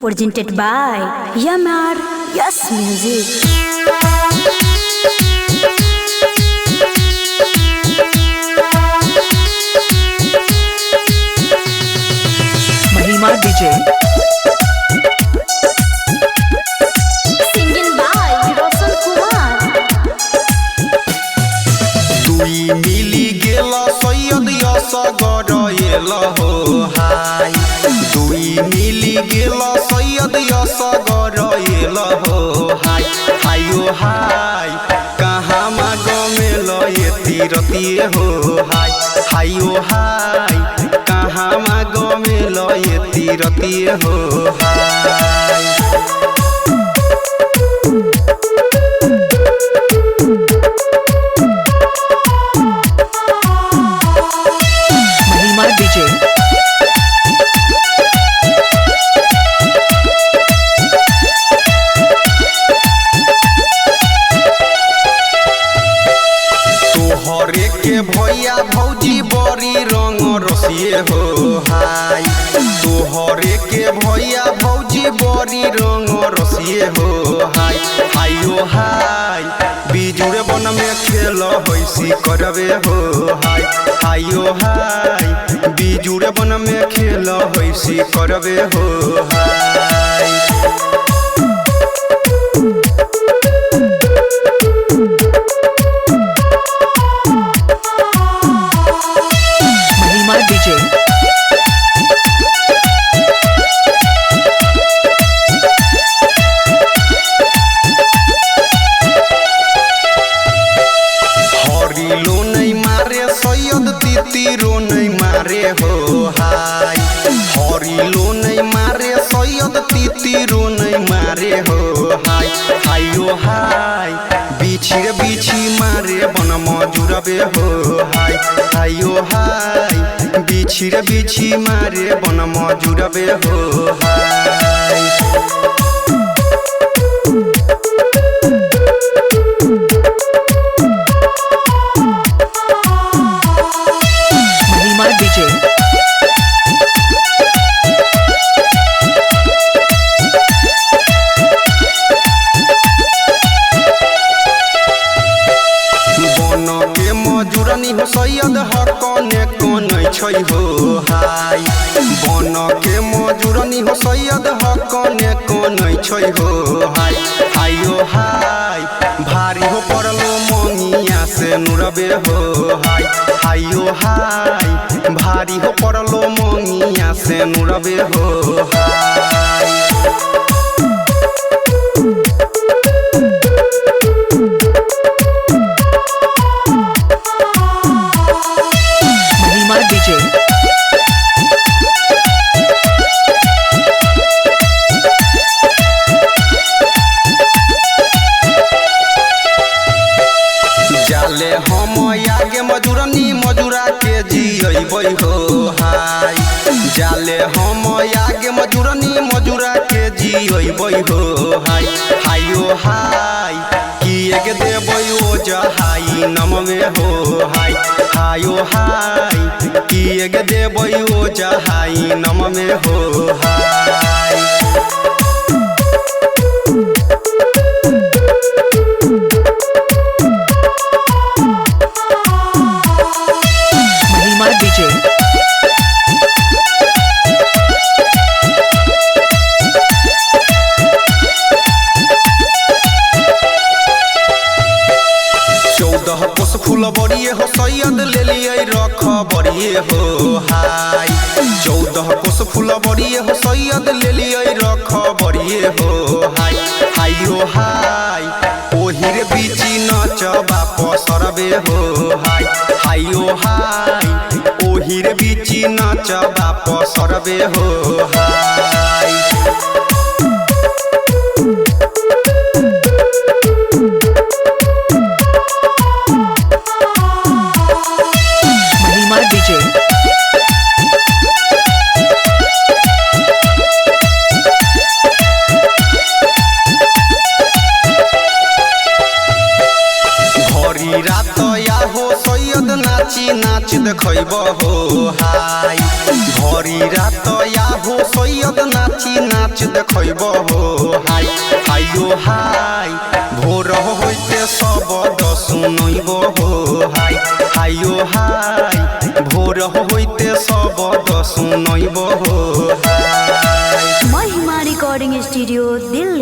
Presented by Yamar Yes Music. Mahima DJ. Singing by Roshan Kumar. दुई मिली गेल Syed यसगर L हो हाय। दुई मिली गेल सैयद यसगर एल हो हाय। हायो हाय कहाँमा गमेल यति रतिए हो हाय। हायो हाय कहाँमा गमेल यति रतिए हो हाय। Mahima DJ. तोहरे के भैया भौजी बड़ी रंग रसिए हो हाय। तोहरे के भैया भौजी बड़ी रंग रसिए हो हाय। हायो हाय बिजुरे वन में खेल होइसी करबे हो हाय। हायो हाय बिजुरे वन में खेल होइसी करबे हो हाय। Mahima DJ. हरिलो नै मारे सैयद तितिरो नै मारे हो हाय। हरिलो नै मारे सैयद तितिरो नै मारे हो हाय। हायो हाय बिछि रे बिछि मारे बन मजुरबे हो हाय। हायो हाय बिछि रे बिछि मारे बन मजुरबे हो हाय। Mahima DJ. बन के मजुरनी हो सैयद हकने कनै छै हो हाय। बन के मजुरनी हो सैयद हकने कनै छै हो हाय। हायो हाय भारी हो पड़लो मंगिया से नुरबे हो हाय। हायो हाय भारी हो पड़लो मंगिया से नुरबे हो हाय। Mahima DJ. जाले हम आगे मजुरनी मजुरा के जियबै हो हाय। जाले हम आगे मजुरनी मजुरा के जियबै हो हाय। हायो हाय किए के देबै ओ जहाई नमवे हो हाय। हायो हाय किए के देबै ओ जहाई नमवे हो हाय। Mahima DJ. चौदह कोस फूल बड़िए हो सैयद ले लिए रख बड़िए हो हाय। 14 कोस फूल बड़िए हो सैयद ले लिए रख बड़िए हो हाय। हायो हाय ओही रे बीची नचबा पसरबे हो हाय। हायो हाय ओही रे बीची नचबा पसरबे हो हाय। Mahima DJ. भरी रात आहो सैयद नाची नाच देखब हो हाय। भरी रात आहो सैयद नाची नाच नाच देखैब हो हाय हायो हाय भोर होइते शब्द सुनैब हो हाय हायो हाय भोर होइते शब्द सुनैब हो हाय। महिमा रिकॉर्डिंग स्टूडियो दिल्ली।